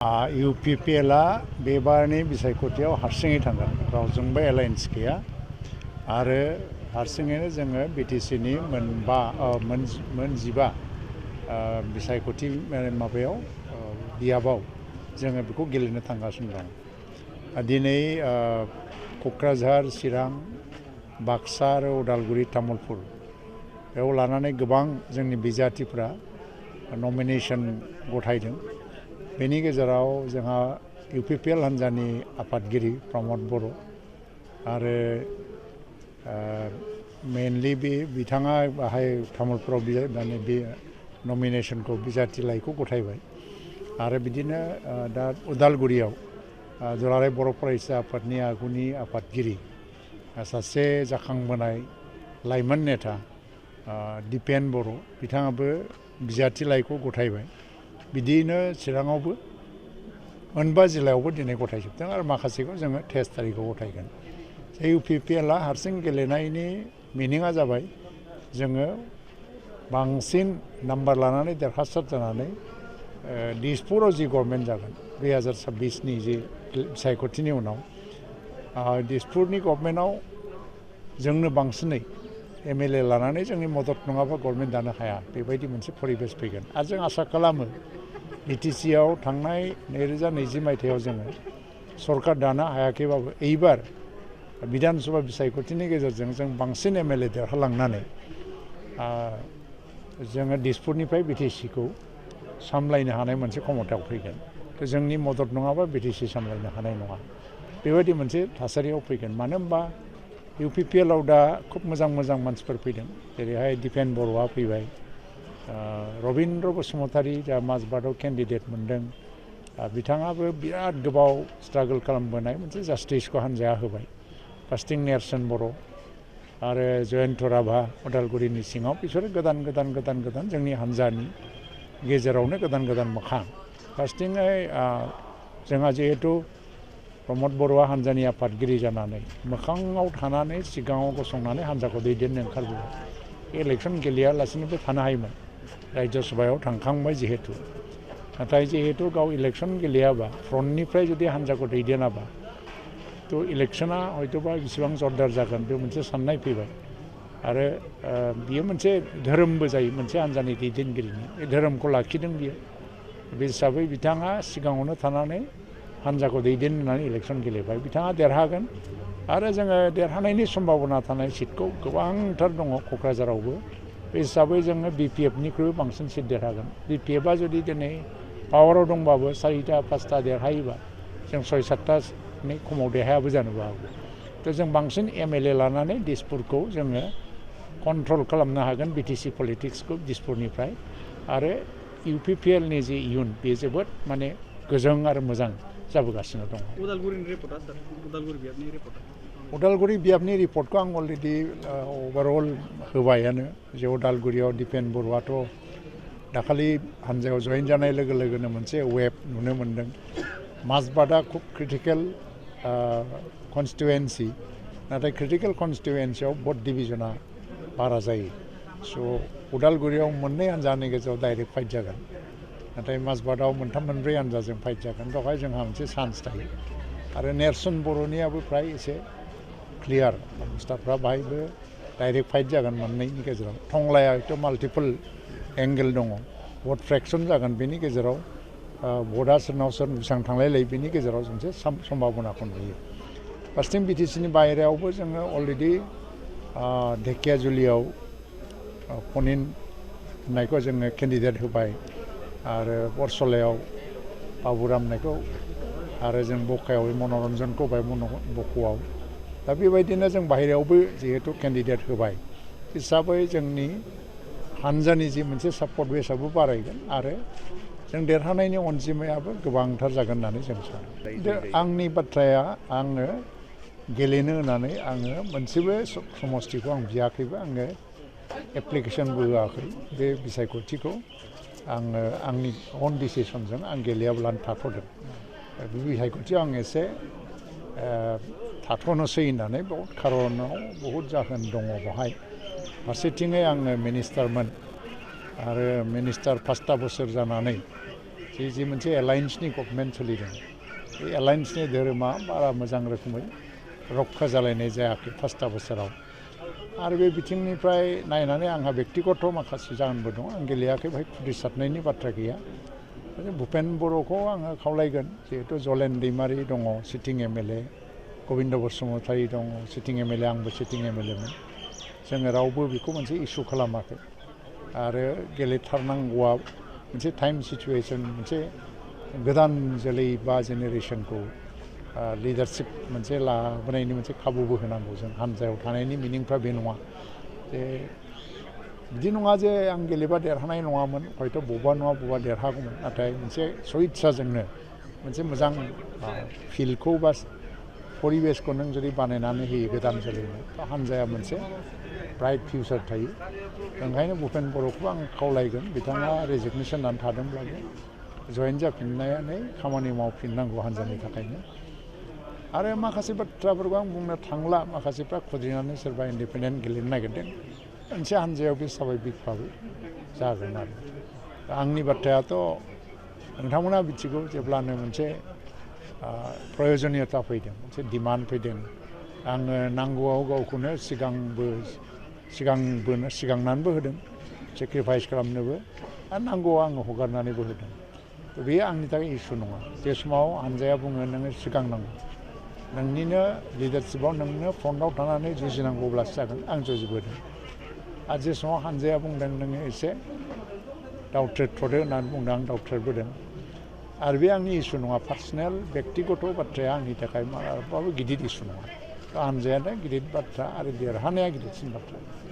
UPPLआ बे बारनि बिसायख'थियाव हारसिङै थांगोन रावजोंबो एलायन्स गैया आरो हारसिङैनो जोङो BTCनि मोनजिबा बिसायख'थि माबायाव बियाबाव जोङो बेखौ गेलेनो थांगासिनो दं। दिनै क'क्राझार, चिरां, बाक्सा आरो उदालगुरि, तामुलपुर बेयाव लानानै गोबां जोंनि बिजाथिफ्रा नमिनेशन गथायदों। बेनि गेजेराव जोंहा UPPL हान्जानि आफादगिरि प्रमद बर' आरो मेनलि बिथाङा बाहाय तामुलपुराव माने बे नमिनेशनखौ बिजाथि लाइखौ गथायबाय आरो बिदिनो दा उदालगुरियाव दुलाराय बर' फरायसा आफादनि आगुनि आफादगिरि सासे जाखांबोनाय लाइमोन नेता दिपेन बर' बिथाङाबो बिजाथि लाइखौ गथायबाय। बिदिनो चिराङावबो मोनबा जिल्लायावबो दिनै गथायजोबदों आरो माखासेखौ जोङो 23 तारिखआव गथायगोन। UPPLआ हारसिं गेलेनायनि मिनिङा जाबाय जोङो बांसिन नाम्बार लानानै देरहासार जानानै दिसपुराव जि गभर्नमेन्ट जागोन 2026नि जि बिसायख'थिनि उनाव दिसपुरनि गभर्नमेन्टआव जोंनो बांसिनै MLA लानानै जोंनि मदद नङाबा गभर्नमेन्ट दानो हाया बेबायदि मोनसे परिबेस फैगोन आरो जों आसा खालामो BTCआव थांनाय 2020 मायथाइयाव जोङो सरकार दानो हायाखैबाबो एइबार बिधान सभा बिसायख'थिनि गेजेरजों जों बांसिन MLA देरहालांनानै जोङो दिसपुरनिफ्राय BTCखौ सामलायनो हानाय मोनसे क्षमतायाव फैगोन। जोंनि मदद नङाबा BTC सामलायनो हानाय नङा बेबायदि मोनसे थासारियाव फैगोन। मानो होनबा UPPLआव दा खुब मोजां मानसिफोर फैदों जेरैहाय दिपेन बर'आ फैबाय, रबिन्द्र बसुमतारी जा माजबाटआव केन्डिडेट मोनदों बिथाङाबो बिराद गोबाव स्ट्रागल खालामबोनाय मोनसे जास्टिसखौ हान्जाया होबाय। फार्स्टिं नेरसोन बर' आरो जयन्त राभा उदालगुरिनि सिङाव बिसोरो गोदान जोंनि हान्जानि गेजेरावनो गोदान मोखां। फार्स्टिङै जोंहा जिहेतु प्रमद बर'आ हान्जानि आफादगिरि जानानै मोखाङाव थानानै सिगाङाव गसंनानै हान्जाखौ दैदेननो ओंखारबोबाय। इलेक्सन गेलेयालासिनोबो थानो हायोमोन राज्य सभायाव थांखांबाय जिहेतु। नाथाय जिहेतु गाव इलेक्सन गेलेयाबा फ्रन्टनिफ्राय जुदि हान्जाखौ दैदेनाबा थ' इलेक्सना हयतोबा बेसेबां जरदार जागोन बे मोनसे साननाय फैबाय आरो बियो मोनसे धोरोमबो जायो मोनसे हान्जानि दैदेनगिरिनि बे धोरोमखौ लाखिदों बियो। बे हिसाबै बिथाङा सिगाङावनो थानानै हान्जाखौ दैदेननानै इलेक्सन गेलेबाय। बिथाङा देरहागोन आरो जोङो देरहानायनि सम्भाबना थानाय सिटखौ गोबांथार दङ क'क्राझारावबो। बे हिसाबै जोङो BPFनिख्रुइबो बांसिन सिट देरहागोन। BPFआ जुदि दिनै पावाराव दंबाबो 4टा 5टा देरहायोबा जों 6-7टानि खमाव देरहायाबो जानोबो हागौ। थ' जों बांसिन MLA लानानै दिसपुरखौ जोङो कन्ट्रल खालामनो हागोन BTC पलिटिक्सखौ दिसपुरनिफ्राय आरो UPPLनि जि इयुन बे जोबोद माने गोजों आरो मोजां जाबोगासिनो दङ। उदालगुरि बियाबनि रिपर्टखौ आं अलरेडि अभारअल होबायानो जे उदालगुरियाव दिपेन बर'आथ' दाखालि हान्जायाव जयेन जानाय लोगो लोगोनो मोनसे वेब नुनो मोन्दों। माजबाटआ खुब क्रिटिकेल कनस्टिटुवेन्सि नाथाय क्रिटिकेल कनस्टिटुवेन्सियाव भट डिभिजना बारा जायो। स' उदालगुरियाव मोननै हान्जानि गेजेराव डाइरेक्ट फाइट जागोन नाथाय माजबाटआव 3-4 हान्जाजों फाइट जागोन। बेवहाय जोंहा मोनसे चान्स थायो आरो नेरसोन बर'नियाबो फ्राय एसे क्लियार अबस्थाफ्रा बाहायबो डाइरेक्ट फाइट जागोन मोननैनि गेजेराव। टंलाया हयथ' माल्टिपोल एंगेल दङ भट फ्रेक्सन जागोन बेनि गेजेराव भटआ सोरनाव सोर बेसेबां थांलायलायो बेनि गेजेराव मोनसे सम्भाबनाखौ नुयो। फार्स्टिं BTCनि बाहेरायावबो जोङो अलरेडि धेकियाजुलियाव पनिन होननायखौ जोङो केन्डिडेट होबाय आरो बरसलायाव बाबुराम होननायखौ आरो जों बकायाव मनरन्जनखौ होबाय बक'आव। दा बेबायदिनो जों बाहेरायावबो जिहेतु केन्डिडेट होबाय हिसाबै जोंनि हान्जानि जि मोनसे सापर्ट बेसआबो बारायगोन आरो जों देरहानायनि अनजिमायाबो गोबांथार जागोन होननानै जों सानो। आंनि बाथ्राया आङो गेलेनो होननानै आङो मोनसेबो समस्थिखौ आं बियाखैबो आङो एप्लिकेसनबो होआखै। बे बिसायख'थिखौ आङो आंनि अन डिसिसनजों आं गेलेयाब्लानो थाथ'दों। बे बिसायख'थियाव आं एसे थाथ'नोसै होननानै बहुत खारनाव बहुत जाहोन दङ बेवहाय। फारसेथिङै आङो मिनिस्टारमोन आरो मिनिस्टार 5टा बोसोर जानानै जि मोनसे एलायन्सनि गभर्नमेन्ट सोलिदों बे एलायन्सनि धोरोमा बारा मोजां रोखोमै रक्षा जालायनाय जायाखै 5टा बोसोराव आरो बे बिथिंनिफ्राय नायनानै आंहा बेक्तिगत माखासे जाहोनबो दं आं गेलेयाखै बेहाय खुद्रिसारनायनि बाथ्रा गैया भुपेन बर'खौ आङो खावलायगोन जिहेतु जलेन दैमारि दङ सिटिं एमएलए गबिन्द बसुमतारी दङ सिटिं एमएलए आंबो सिटिं एमएलएमोन जोङो रावबो बेखौ मोनसे इसु खालामाखै आरो गेलेथारनांगौआ मोनसे टाइम सिचुवेसन मोनसे गोदान जोलै बा जेनेरेसनखौ लिडारशिप मोनसे लाबोनायनि मोनसे खाबुबो होनांगौ जों हानजायाव थानायनि मिनिंफ्रा बे नङा जे बिदि नङा जे आं गेलेबा देरहानाय नङामोन हयथ' बबेबा नङा बबेबा देरहागौमोन नाथाय मोनसे सइच्छाजोंनो मोनसे मोजां फिल्डखौ बा परिबेसखौ नों जुदि बानायनानै होयो गोदान जोलैनो हानजाया मोनसे ब्राइट फिउचार थायो ओंखायनो भुपेन बर'खौ आं खावलायगोन बिथाङा रेजिगनेसन जानानै थादोंब्लाबो जयेन जाफिननानै खामानि मावफिननांगौ हानजानि थाखायनो आरो माखासे बाथ्राफोरखौ आं बुंनो थांला माखासेफ्रा खुद्रिनानै सोरबा इन्डिपेन्डेन्ट गेलेनो नागिरदों मोनसे हानजायाव बे स्वाभाबिकबाबो जागोन आरो आंनि बाथ्रायाथ' नोंथांमोना मिथिगौ जेब्लानो मोनसे प्रयजनियता फैदों मोनसे डिमान्ड फैदों आङो नांगौआव गावखौनो सिगांनानैबो होदों सेक्रिफाइस खालामनोबो आरो नांगौआव आङो हगारनानैबो होदों बेयो आंनि थाखाय इसु नङा जे समाव हानजाया बुङो नोङो सिगांनांगौ नोंनिनो लिडारशिपआव नोंनो फ्रन्टआव थानानै जुजिनांगौब्लासो जागोन आं जुजिबोदों आरो जे समाव हानजाया बुंदों नोङो एसे दावथ्रोदथ'दो होननानै बुंदों आं दावथ्रोदबोदों आरो बे आंनि इसु नङा पार्सनेल बेक्तिगत बाथ्राया आंनि थाखाय माब्लाबाबो गिदिर इसु नङा हानजायानो गिदिर बाथ्रा आरो देरहानाया गिदिरसिन बाथ्रा